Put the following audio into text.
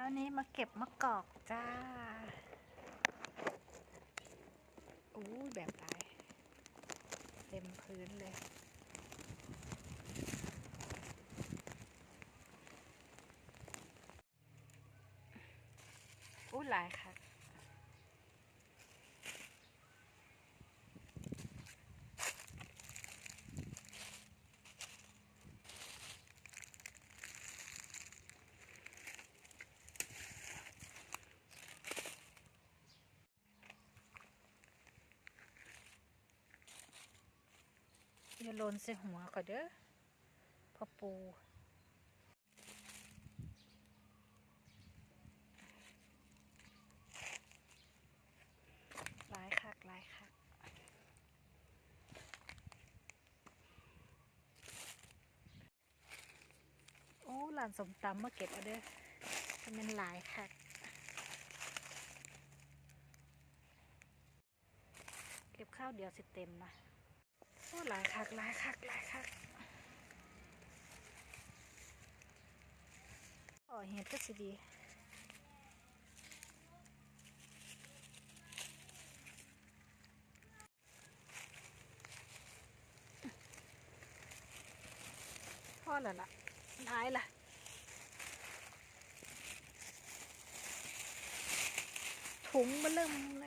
ວັນນີ້ມາເກັບມະກອກຈ້າ. ໂອ້ຍ ແບບຫຼາຍ ເຕັມພື້ນເລີຍ. ໂອ້ ຫຼາຍຄັກ. ຢ່າຫຼົ່ນໃສ່ຫົວຂ້ອຍເດີ້ພໍ່ປູ່. ຫຼາຍຄັກ ຫຼາຍຄັກ. ໂອ້ ຮ້ານສົ້ມຕຳມາເກັບເອົາເດີ້ ແມ່ນຫຼາຍຄັກ. ເກັບຄາວດຽວຊິເຕັມນະ. ໂອ້ ຫຼາຍຄັກ ຫຼາຍຄັກ ຫຼາຍຄັກ. ພໍເຮັດກໍຊິດີ. ພໍແລ້ວລະ ຫຼາຍລະ. ຖົງເບິ່ມເລີຍ.